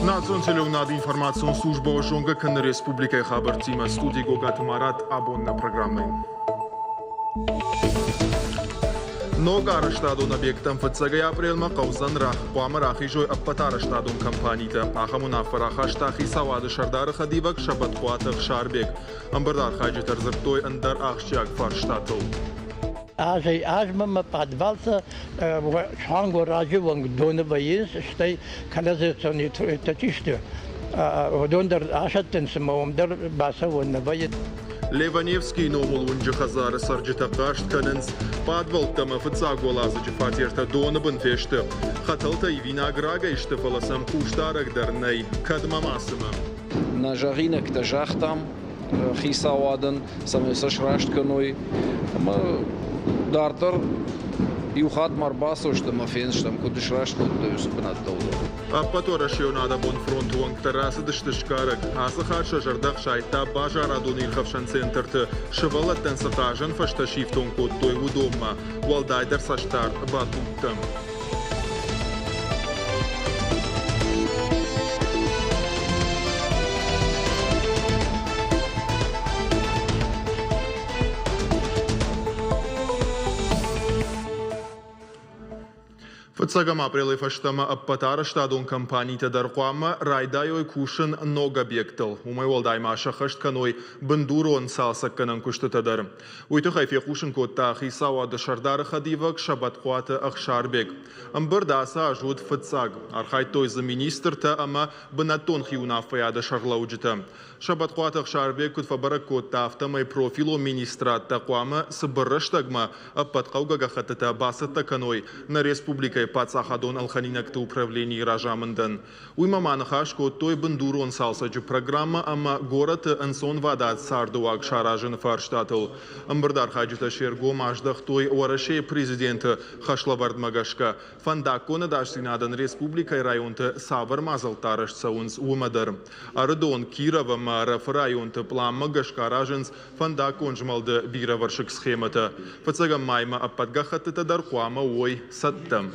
Национ телеуынады информацион службӕ зонгӕ кӕны республикӕйы хабӕрттимӕ. Студийы Гогаты Марат абон нӕ программӕйы. Ног арӕзтадон объекттӕм фыццагӕй апрелмӕ хъӕудзӕн хъуамӕ рахизой ӕппӕт арӕзтадон компанитӕ. Ахӕм уынаффӕ рахаста хицауады сӕрдары хӕдивӕг Сӕбӕтхъуаты Ӕхсарбег. Ӕмбырды архайджытӕ ӕрдзырдтой ӕндӕр ахсджиаг фарстатыл. Азӕй-азмӕ мӕ пъадвалтӕ суанг раджы онг доны вӕййынц, стӕй канализационный чи сты, уыдон дӕр асӕттынц ӕмӕ уым дӕр бацӕуӕн нӕ вӕййы. Леваневскийы номыл уынджы хӕдзары цӕрджытӕ хъаст кӕнынц, пъадвӕлттӕ ӕмӕ фыццаг уӕладзыджы фатертӕ доны бын фесты. Хӕтӕлтӕ ивинаг рагӕй сты, фӕлӕ сӕм хъусдарӕг дӕр нӕй. Кӕдмӕ ма цымӕ? Нӕ зӕгъинӕгтӕ загътам хицауадӕн, цӕмӕй сӕ сраст кӕной. Ӕмӕ дарддӕр иу хатт ма ӕрбацӕудзыстӕм ӕмӕ фендзыстӕм, куыд сраст кодтой уыцы бынӕттӕ, уыдон. Ӕппӕтуӕрӕсейон адӕмон фронты уӕнгтӕ рацыдысты сгарӕг. Ацы хатт сӕ зӕрдӕ ӕхсайдта базарадон ирхӕфсӕн центрты, сывӕллӕттӕн цы хъазӕн фӕзтӕ сифтонг кодтой, уыдонмӕ, уӕлдайдӕр цӕстдард батуттӕм. Фыццӕгӕм апрелӕй фӕстӕмӕ ӕппӕт арӕзтадон компанитӕ дӕр хъуамӕ райдайой кусын ног объекттыл. Уымӕй уӕлдай ма сӕххӕст кӕной бындурон цалцӕггӕнӕн куыстытӕ дӕр. Уый тыххӕй фехъусын кодта Хицауады сӕрдары хӕдивӕг Сӕбӕтхъуаты Ӕхсарбег. Ӕмбырд ацы аз уыд фыццаг. Архайдтой дзы министртӕ ӕмӕ бынӕттон хиуынаффӕйады сӕргълӕуджытӕ. Сӕбӕтхъуаты Ӕхсарбег куыд фӕбӕрӕг кодта, афтӕмӕй профилон министрадтӕ хъуамӕ цыбыр рӕстӕгмӕ ӕппӕт хъӕугӕ гӕххӕттытӕ бацӕттӕ кӕной нӕ республикӕйы паддзахадон ӕлхӕнинӕгты управленийы разамындӕн. Уыимӕ ма ныхас кодтой бындурон цалцӕджы программӕ ӕмӕ горӕты ӕнцонвадат цардыуаг саразыны фарстатыл. Ӕмбырды архайджытӕ се ргом аздӕхтой Уӕрӕсейы Президенты хӕслӕвӕрдмӕ гӕсгӕ, фӕндаггон ӕдасдзинадӕн республикӕйы районты цавӕр мадзӕлттӕ арӕзт цӕуынц, уымӕ дӕр. Ӕрыдон, Киров ӕмӕ Ӕрӕфы районты пъланмӕ гӕсгӕ аразынц фӕндаггон змӕлды бирӕвӕрсыг схемӕтӕ. Фыццӕгӕм маймӕ ӕппӕт гӕххӕттытӕ дӕр хъуамӕ уой цӕттӕ.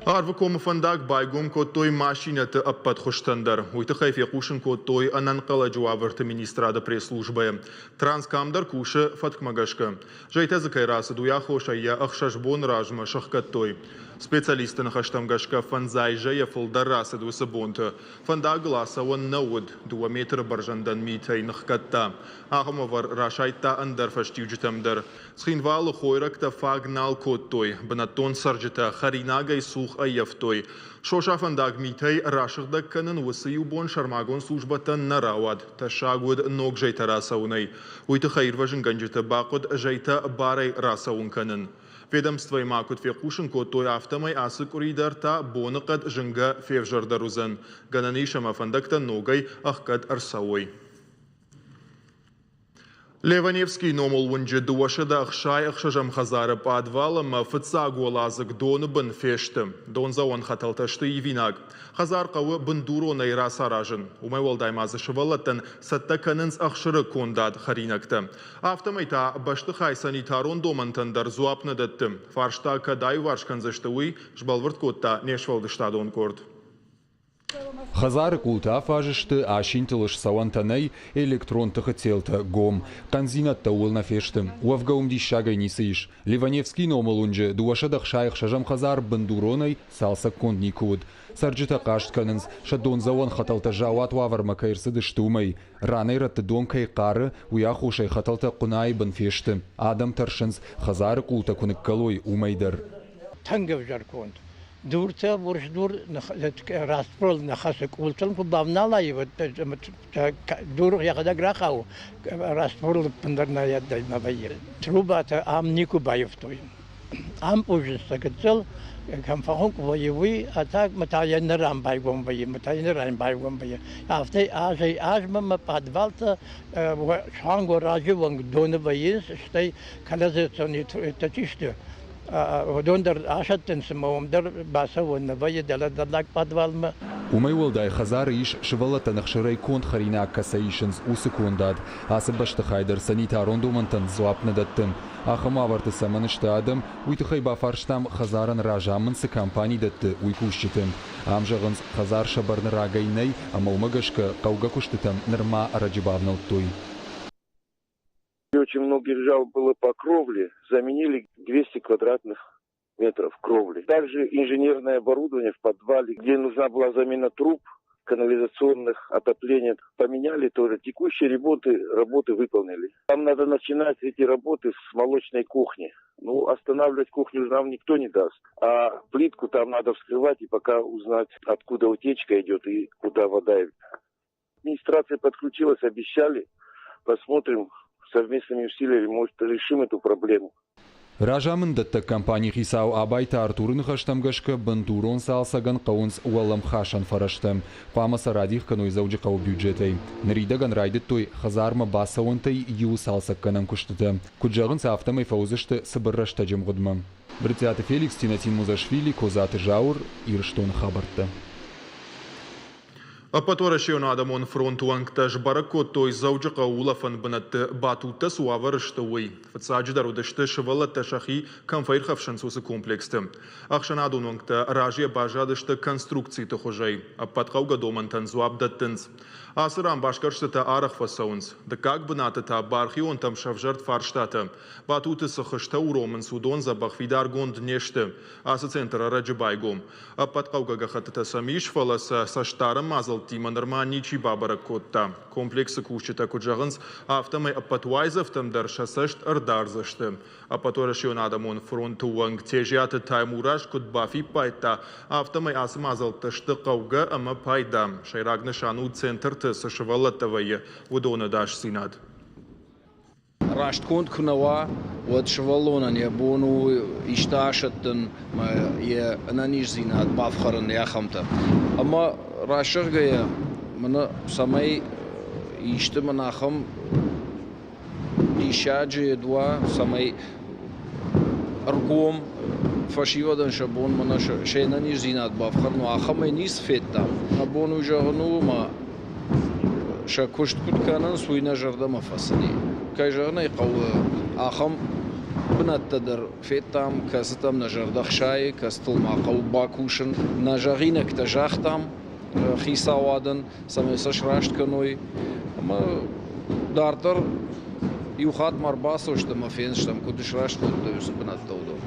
Арвыкомы фӕндаг байгом кодтой машинӕты ӕппӕт хуызтӕн дӕр. Уый тыххӕй фехъусын кодтой ӕнӕнхъӕлӕджы уавӕрты министрады пресс-службӕйы. Транскам дӕр кусы фӕткмӕ гӕсгӕ. Зӕйтӕ дзы кӕй рацыд, уый аххосӕй йӕ 6 боны размӕ сӕхгӕдтой. Специалистты ныхӕстӕм гӕсгӕ фӕндзай зӕйӕ фылдӕр рацыд уыцы бонты. Фӕндагыл ацӕуӕн нӕ уыд, 2 метры бӕрзӕндӕн митӕй ныхгӕдта. Ахӕм уавӕр расайдта ӕндӕр фӕстиуджытӕм дӕр. Цхинвалы хойрӕгтӕ фаг нал кодтой, бынӕттон цӕрджытӕ хӕринагӕй цух ӕййӕфтой. Соса фӕндаг митӕй расыгъдӕг кӕнын уыцы иу бон сӕрмагонд службӕтӕн нӕ рауад, тӕссаг уыд ног зӕйтӕ рацӕуынӕй. Уый тыххӕй ирвӕзынгӕнджыты бахъуыд зӕйтӕ барӕй рацӕуын кӕнын. Ведомствойы ма куыд фехъусын кодтой, афтӕмӕй ацы къуыри дӕр та боныхъӕд зынгӕ февзӕрдӕр уыдзӕн. Гӕнӕн ис ӕмӕ фӕндӕгтӕ ногӕй ӕхгӕд ӕрцӕуой. Леваневскийы номыл уынджы 266-ӕм хӕдзары пъадвал ӕмӕ фыццаг уӕладзыг доны бын фесты. Дондзӕуӕн хӕтӕлтӕ сты ивинаг. Хӕдзар хъӕуы бындуронӕй рацаразын. Уымӕй уӕлдай ма дзы сывӕллӕттӕн цӕттӕ кӕнынц ӕхсыры кондад хӕринӕгтӕ. Афтӕмӕй та бӕстыхай санитарон домӕнтӕн дӕр дзуапп нӕ дӕтты. Фарста кӕд аиуварс кӕндзысты, уый сбӕлвырд кодта не сфӕлдыстадон къорд. Хӕдзары къултӕ афаз сты, асинтыл ссӕуӕнтӕ нӕй, электрон тыхы телтӕ гом. Хъӕндзинӕдтӕ ууыл нӕ фесты. Уӕвгӕ уым диссагӕй ницы ис. Ливаневскийы номыл уынджы 266-ӕм хӕдзар бындуронӕй цалцӕггонд никуы уыд. Цӕрджытӕ хъаст кӕнынц, сӕ дондзӕуӕн хӕтӕлтӕ заууат уавӕрмӕ кӕй ӕрцыдысты, уымӕй. Ранӕй-рӕтты дон кӕй хъары, уый аххосӕй хӕтӕлтӕ хъуынайы бын фесты. Адӕм тӕрсынц, хӕдзары къултӕ куы ныккӕлой, уымӕй дӕр. Тынг ӕвзӕр конд. Дуртӕ, урс дур растбол ныхасы къултыл куы бавналай, дур йӕхӕдӕг рахауы, растбол ӕппындӕр нӕ вӕййы. Трубатӕ ам никуы баивтой. Ам ужинстӕ гыццыл кӕм фӕхуынкъ вӕййы, уый, а так мӕ та йӕ ныр ам байгом вӕййы, мӕ та йӕ ныр ам байгом вӕййы. Афтӕ азӕй-азмӕ мӕ пъадвалтӕ суанг раджы онг доны вӕййынц, стӕй канализационный чи сты, Уыдон дӕр асӕттынц ӕмӕ уым дӕр бацӕуӕн нӕ вӕййы дӕлӕ дӕллаг пъадвалмӕ. Уымӕй уӕлдай хӕдзары ис сывӕллӕттӕн ӕхсырӕй конд хӕринаг кӕцӕй исынц, уыцы кондад. Ацы бӕстыхай дӕр санитарон домӕнтӕн дзуапп нӕ дӕтты. Ахӕм уавӕрты цӕмӕн сты адӕм, уый тыххӕй бафарстам, хӕдзарӕн разамынд цы компани дӕтты, уый кусджыты. Ам зӕгъынц, хӕдзар сӕ бӕрны рагӕй нӕй ӕмӕ уымӕ гӕсгӕ хъӕугӕ куыстытӕм нырма ӕрӕджы бавнӕлдтой. Очень многих жалоб было по кровле. Заменили 200 квадратных метров кровли. Также инженерное оборудование в подвале, где нужна была замена труб, канализационных, отопления. Поменяли тоже. Текущие ремонты, работы выполнили. Там надо начинать эти работы с молочной кухни. Ну, останавливать кухню нам никто не даст. А плитку там надо вскрывать и пока узнать, откуда утечка идет и куда вода. Администрация подключилась, обещали. Посмотрим совместными усилиями, может, решим эту проблему. Разамынддӕттӕг компанийы хицау Абайты Артуры ныхӕстӕм гӕсгӕ бындурон цалцӕгӕн хъӕуынц уӕлӕмхасӕн фӕрӕзтӕ. Хъуамӕ сӕ радих кӕной Дзӕуджыхъӕуы бюджетӕй. Ныридӕгӕн райдыдтой хӕдзармӕ бацӕуӕнтӕй иуы цалцӕггӕнӕн куыстытӕ. Куыд зӕгъынц, афтӕмӕй фӕуыдзысты цыбыр рӕстӕджы мгъуыдмӕ. Брытъиаты Феликс, Тинатин Музашвили, Козаты Зауыр, Ирыстоны хабӕрттӕ. Ӕппӕтуӕрӕсейон адӕмон фронты уӕнгтӕ сбӕрӕг кодтой Дзӕуджыхъӕуы улӕфӕн бынӕтты батуттӕ цы уавӕры сты, уый. Фыццаджыдӕр уыдысты сывӕллӕттӕ сӕхи кӕм фӕирхӕфсынц, уыцы комплексты. Ӕхсӕнадон уӕнгтӕ разыйӕ баззадысты конструкциты хуызӕй. Ӕппӕт хъӕугӕ домӕнтӕн дзуапп дӕттынц. Ацы ран басгӕрстытӕ арӕх фӕцӕуынц. Дыккаг бынаты та бархионтӕм сӕвзӕрд фарстатӕ. Батуты цы хызтӕ уромынц, уыдон дзӕбӕх фидаргонд не сты. Ацы центр ӕрӕджы байгом. Ӕппӕт хъӕугӕ гӕххӕттытӕ сӕм ис, фӕлӕ сӕ цӕстдарӕн мадзӕлттимӕ нырма ничи бабӕрӕг кодта. Комплексы кусджытӕ куыд зӕгъынц, афтӕмӕй ӕппӕт уайдзӕфтӕм дӕр сӕ цӕст ӕрдардзысты. Ӕппӕтуӕрӕсеон адӕмон фронты уӕнг Тезиаты Таймураз куыд бафиппайдта, афтӕмӕй ацы мадзӕлттӕ сты хъӕугӕ ӕмӕ пайда. Сӕйраг нысан у центрты цы сывӕллӕттӕ вӕййы, уыдоны ӕдасдзинад. Раст конд куы нӕ уа, уӕд сывӕллонӕн йӕ бон у исты асӕттын ӕмӕ йӕ ӕнӕниздзинад бафхӕрын ахӕмтӕ. Ӕмӕ раст зӕгъгӕйӕ, мӕнӕ цӕмӕй исты мын ахӕм диссаджы йед уа, цӕмӕй ӕргом фӕсивӕдӕн сӕ бон мӕнӕ се нӕниздзинад бафхӕрын уа, ахӕмӕй ницы федтам. Нӕ бон уый зӕгъын у, ӕмӕ сӕ куыст куыд кӕнынц, уый нӕ зӕрдӕмӕ фӕцыди. Кӕй зӕгъын ӕй хъӕуы, ахӕм бынӕттӕ дӕр федтам, кӕцытӕм нӕ зӕрдӕ хсайы, кӕцытыл ма хъӕуы бакусын. Нӕ зӕгъинӕгтӕ загътам хицауадӕн, цӕмӕй сӕ сраст кӕной. Ӕмӕ дарддӕр иу хатт ма ӕрбацӕудзыстӕм ӕмӕ фендзыстӕм, куыд сраст кодтой уыцы бынӕттӕ уыдон.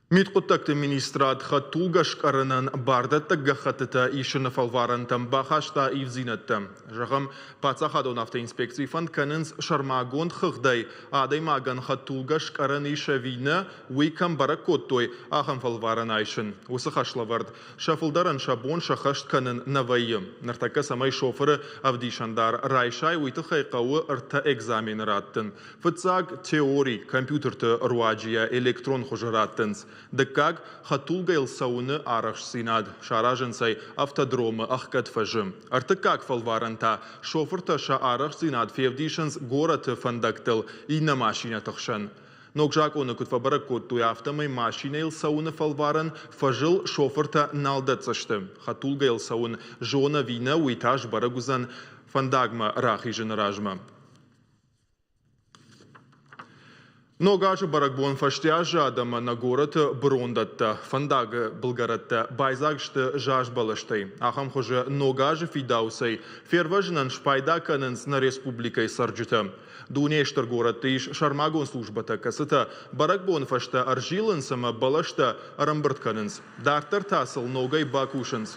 Мидхъуыддӕгты министрад хӕдтулгӕ скъӕрынӕн бардӕттӕг гӕххӕттытӕ исыны фӕлварӕнтӕм бахаста ивдзинӕдтӕ. Зӕгъӕм, паддзахадон автоинспекцийы фӕнд кӕнынц сӕрмагонд хыгъдӕй адӕймагӕн хӕдтулгӕ скъӕрӕн ис ӕви нӕ, уый кӕм бӕрӕг кодтой, ахӕм фӕлварӕн айсын. Уыцы хӕслӕвӕрд сӕ фылдӕрӕн сӕ бон сӕххӕст кӕнын нӕ вӕййы. Ныртӕккӕ цӕмӕй шофыры ӕвдисӕндар райсай, уый тыххӕй хъӕуы ӕртӕ экзамены раттын. Фыццаг теори компьютерты руаджы йӕ электрон хуызы раттынц. Дыккаг хӕдтулгӕйыл цӕуыны арӕхстдзинад саразынц ӕй автодромы ӕхгӕд фӕзы. Ӕртыккаг фӕлварӕн та шофыртӕ сӕ арӕхстдзинад февдисынц горӕты фӕндӕгтыл иннӕ машинӕты хсӕн. Ног закъоны куыд фӕбӕрӕг кодтой, афтӕмӕй машинӕйыл цӕуыны фӕлварӕн фӕзыл шофыртӕ нал дӕтдзысты. Хӕдтулгӕйыл цӕуын зоны ӕви нӕ, уый та сбӕрӕг уыдзӕн фӕндагмӕ рахизыны размӕ. Ног азы бӕрӕгбон фӕсте аззад ӕмӕ нӕ горӕты бырондӕттӕ, фӕндагы былгӕрӕттӕ байдзаг сты заз бӕлӕстӕй. Ахӕм хуызы ног азы фидауцӕй фервӕзынӕн спайда кӕнынц нӕ республикӕйы цӕрджытӕ. Дунейы стыр горӕтты ис сӕрмагонд службӕтӕ, кӕцытӕ бӕрӕгбоны фӕстӕ ӕрзилынц ӕмӕ бӕлӕстӕ ӕрӕмбырд кӕнынц. Дарддӕр та сыл ногӕй бакусынц.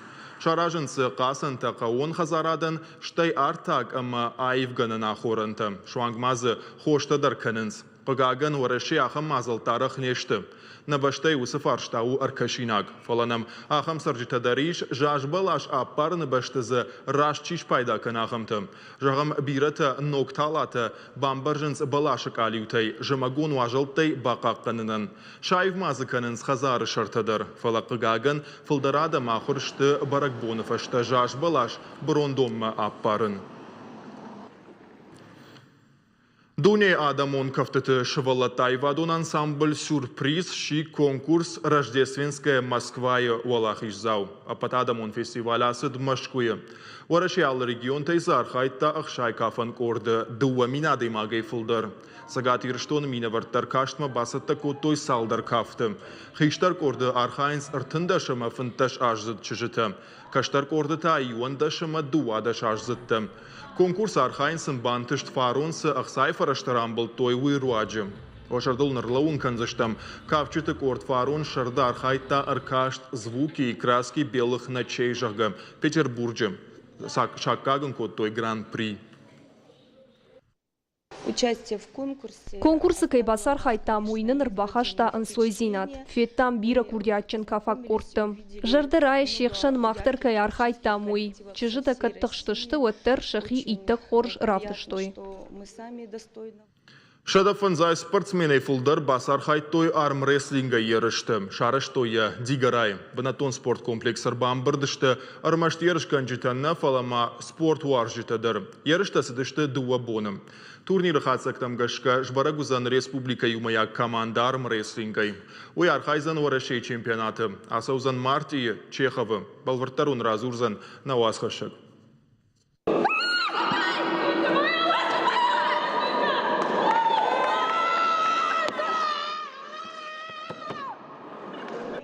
Саразынц дзы хъацӕнтӕ хъӕууон хӕдзарадӕн, стӕй артаг ӕмӕ аивгӕнӕн ахорӕнтӕ. Суанг ма дзы хостӕ дӕр кӕнынц. Хъыгагӕн, Уӕрӕсе ахӕм мадзӕлттӕ арӕх не сты. Нӕ бӕстӕйы уыцы фарста у ӕркӕсинаг. Фӕлӕ нӕм ахӕм цӕрджытӕ дӕр ис, заз бӕлас ӕппарыны бӕсты дзы раст чи спайда кӕны, ахӕмтӕ. Зӕгъӕм, бирӕтӕ ног талатӕ бамбӕрзынц бӕласы къалиутӕй, зымӕгон уазӕлттӕй бахъахъхъӕнынӕн. Саив ма дзы кӕнынц хӕдзары сӕртӕ дӕр. Фӕлӕ, хъыгагӕн, фылдӕр адӕм ахуыр сты бӕрӕгбоны фӕстӕ заз бӕлас бырондонмӕ ӕппарын. Дунейы адӕмон кӕфтыты сывӕллӕтты аивадон ансамбль «Сюрприз» сси конкурс «Рождественская Москва-йы» уӕлахиздзау. Ӕппӕтадӕмон фестиваль ацыд Мӕскуыйы. Уӕрӕсейы алы регионтӕй дзы архайдта 60 кафӕн къорды 2 000 адӕймагӕй фылдӕр. Цӕгат Ирыстоны минӕвӕрттӕ ӕркастмӕ бацӕттӕ кодтой цалдӕр кафты. Хистӕр къорды архайынц 13 ӕмӕ 15 аздзыд чызджытӕ. Кӕстӕр къорды та 11 ӕмӕ 12 аздзыдтӕ. Конкурсы архайын сын бантыст, фарон цы ӕхцайы фӕрӕзтӕ рамбылдтой, уый руаджы. Уӕ зӕрдыл нырлӕууын кӕндзыстӕм, кафджыты къорд фарон сӕрды архайдта ӕркаст «Звуки и краски белых ночей», зӕгъгӕ, Петербурджы. Саккаг ын кодтой гран-при. Конкурсы кӕй бацархайдтам, уый нын ӕрбахаста ӕнцойдзинад. Федтам бирӕ курдиатджын кафаг къордты. Зӕрдӕ райы, се хсӕн мах дӕр кӕй архайдтам, уый. Чызджытӕ кӕд тыхстысты, уӕддӕр сӕхи иттӕг хорз равдыстой. 150 спортсменӕй фылдӕр бацархайдтой армрестлингӕй ерысты. Сарӕзтой йӕ Дигорайы. Бынӕттон спорткомплексы ӕрбамбырд сты ӕрмӕст ерысгӕнджытӕ нӕ, фӕлӕ ма спортуарзджытӕ дӕр. Ерыстӕ цыдысты 2 боны. Турниры хатдзӕгтӕм гӕсгӕ сбӕрӕг уыдзӕн республикӕйы иумӕйаг командӕ армрестлингӕй. Уый архайдзӕн Уӕрӕсейы чемпионаты. Ацӕудзӕн мартъийы Чеховы. Бӕлвырддӕр уын радзурдзӕн нӕ уацхӕссӕг.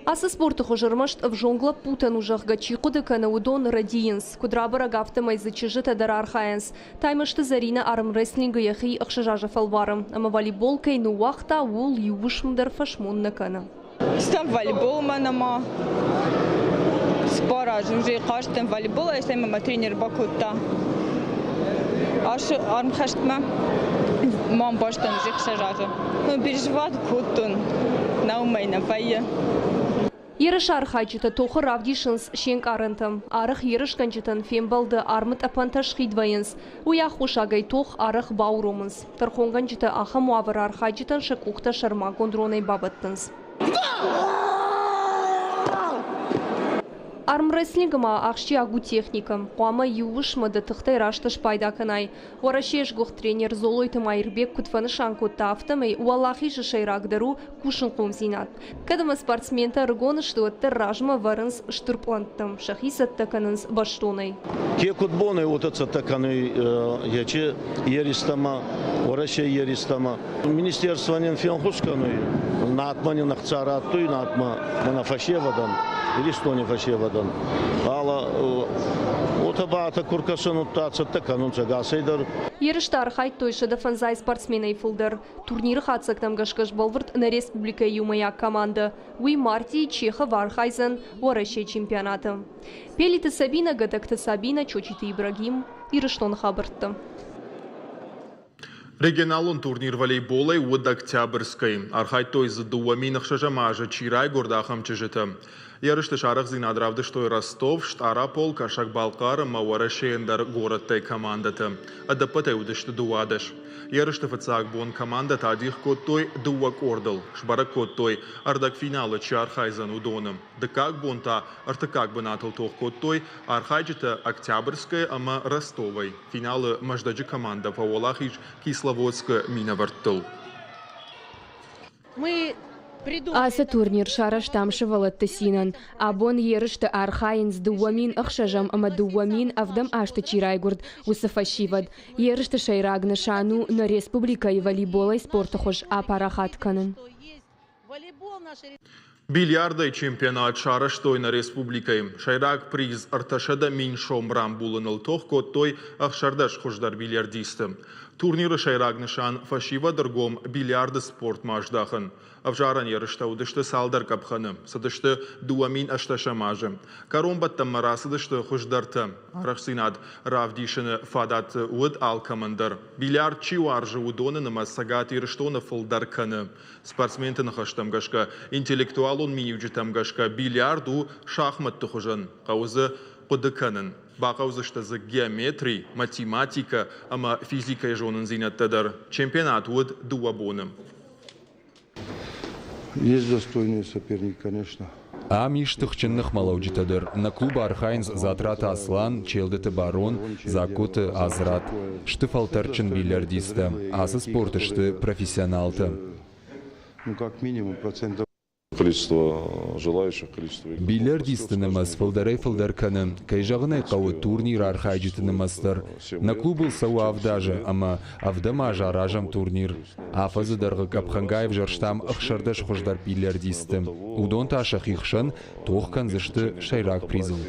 Ацы спорты хуыз ӕрмӕст ӕвзонг лӕппутӕн у, зӕгъгӕ, чи хъуыды кӕны, уыдон рӕдийынц. Куыд рабӕрӕг, афтӕмӕй дзы чызджытӕ дӕр архайынц. Таймӕзты Зӕринӕ армрестлингы йӕхи 6 азы фӕлвары. Ӕмӕ волейбол кӕй ныууагъта, ууыл иу уысм дӕр фӕсмон нӕ кӕны. Стӕм волейболмӕ нӕма 4 азы уже хъазтӕн волейболӕй, стӕй мӕ тренер бакодта армхӕстмӕ. Мам бастӕн уже 6 азы. Переживать кодтон, наумӕй нӕ вӕййы. Ерысы архайджытӕ тохы равдисынц се нкъарӕнтӕ. Арӕх ерысгӕнджытӕн фембӕлды армы тъӕпӕнтӕ схид вӕййынц. Уый аххосагӕй тох арӕх бауромынц. Тӕрхонгӕнджытӕ ахӕм уавӕры архайджытӕн сӕ къухтӕ сӕрмагонд ронӕй бабӕттынц. Армрестлингы ма ахсджиаг у техникӕ. Хъуамӕ иу уысмӕ дӕ тыхтӕй раст спайда кӕнай. Уӕрӕсейы сгуыхт тренер Золойты Маирбег куыд фӕнысан кодта, афтӕмӕй уӕлахизы сӕйрагдӕр у кусынхъомдзинад. Кӕд ӕмӕ спортсментӕ ӕрыгон сты, уӕддӕр размӕ ӕвӕрынц стыр пълӕнттӕ. Сӕхи цӕттӕ кӕнынц бӕстонӕй. Ке куд бонӕй, уотӕ цӕттӕ кӕнуй ечи еристӕмӕ, Уӕрӕсей еристӕмӕ. Министерство нин фенхус кӕнуй, надмӕ нин ӕхца раттуй, надмӕ мӕнӕ фӕсевӕдӕн, Иристони фӕсевӕдӕн. Фал уотӕ ба атӕ ку ркӕсӕн, удта цӕттӕ кӕнунцӕ ӕгасӕй дӕр. Ерысты архайдтой 150 спортсменӕй фылдӕр. Турниры хатдзӕгтӕм гӕсгӕ сбӕлвырд нӕ республикӕйы иумӕйаг командӕ. Уый мартъийы Чеховы архайдзӕн Уӕрӕсейы чемпионаты. Пелиты Сабина, Гӕдӕгты Сабина, Чочиты Ибрагим, Ирыстоны хабӕрттӕ. Регионалон турнир волейболӕй уыд Октябрьскӕй. Архайдтой дзы 2006 азы чи райгуырд, ахӕм чызджытӕ. Ерысты сарӕхдзинад равдыстой Ростов, Стъарапол, Кӕсӕг-Балхъар ӕмӕ Уӕрӕсейы ӕндӕр горӕттӕй командӕтӕ. Ӕдӕппӕтӕй уыдысты 12. Ерысты фыццаг бон командӕтӕ адих кодтой 2 къордыл. Сбӕрӕг кодтой, ӕрдӕгфиналы чи архайдзӕн, уыдоны. Дыккаг бон та ӕртыккаг бынатыл тох кодтой архайджытӕ Октябрьскӕй ӕмӕ Ростовӕй. Финалы Мӕздӕджы командӕ фӕуӕлахиз Кисловодскы минӕвӕрттыл. Ацы турнир сарӕзтам сывӕллӕтты цинӕн. Абон ерысты архайынц 2006 ӕмӕ 2007 азты чи райгуырд, уыцы фӕсивӕд. Ерысты сӕйраг нысан у нӕ республикӕйы волейболӕй спорты хуыз апарахат кӕнын. Бильярдӕй чемпионат сарӕзтой нӕ республикӕйы. Сӕйраг приз 300 000 сом рамбулыныл тох кодтой 16 хуыздӕр бильярдисты. Турниры сӕйраг нысан фӕсивӕды ргом бильярды спортмӕ аздахын. Ӕвзарӕн ерыстӕ уыдысты цалдӕр къӕпхӕны. Цыдысты 2008 азы. Кӕронбӕттӕнмӕ рацыдысты хуыздӕртӕ. Арӕхстдзинад равдисыны фадат уыд алкӕмӕн дӕр. Бильярд чи уарзы, уыдоны нымӕц Цӕгат Ирыстоны фылдӕр кӕны. Спортсменты ныхӕстӕм гӕсгӕ, интеллектуалон миниуджытӕм гӕсгӕ бильярд у шахмӕтты хуызӕн. Хъӕуы дзы хъуыды кӕнын. Бахъӕудзысты дзы геометри, математикӕ ӕмӕ физикӕйы зонындзинӕдтӕ дӕр. Чемпионат уыд 2 боны. Есть достойный соперник, конечно. Ам ис тыхджын ныхмӕлӕуджытӕ дӕр. Нӕ клубы архайынц Затраты Аслан, Челдыты Барон, Дзагкоты Азрат. Сты фӕлтӕрдджын бильярдисттӕ. Ацы спорты сты профессионалтӕ. Ну, как минимум процентов Количество желающих, количество Бильярдистты нымӕц фылдӕрӕй-фылдӕр кӕны. Кӕй зӕгъын ӕй хъӕуы, турниры архайджыты нымӕц дӕр. Нӕ клубыл цӕуы авд азы ӕмӕ ӕвдӕм аз аразӕм турнир. Афӕдзы дӕргъы къӕпхӕнгай ӕвзӕрстам 16 хуыздӕр бильярдисты. Уыдон та сӕхи хсӕн тох кӕндзысты сӕйраг призыл.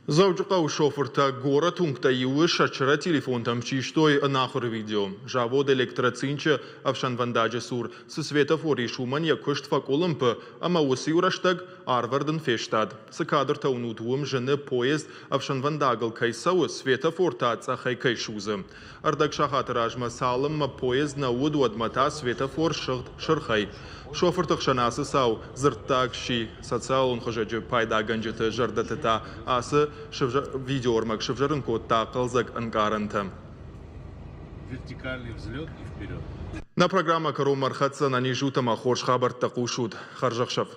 Дзӕуджыхъӕуы шофыртӕ горӕт уынгтӕй иуы сӕ чырӕ телефонтӕм систой ӕнахуыр видео. Завод «Электроцинчы» ӕфсӕнвӕндаджы цур цы светофор ис, уымӕн йӕ куыст фӕкъуылымпы ӕмӕ уыцы-иу рӕстӕг арвӕрдын фестад. Цы кадртӕ уынут, уым зыны, поезд ӕфсӕнвӕндагыл кӕй цӕуы, светофор та цъӕхӕй кӕй судзы. Ӕрдӕг сахаты размӕ цалынмӕ поезд нӕ уыд, уӕдмӕ та светофор сыгъд сырхӕй. Шофырты хсӕн ацы цау дзырддаг сси. Социалон хызӕджы пайдагӕнджыты зӕрдӕты та ацы видеоӕрмӕг сывзӕрын кодта хъӕлдзӕг ӕнкъарӕнтӕ. Вертикальный взлет и вперед. Нӕ программӕ кӕронмӕ ӕрхӕццӕ ӕнӕниз ӕмӕ хорз хабӕрттӕ хъусут. Хӕрзӕхсӕв.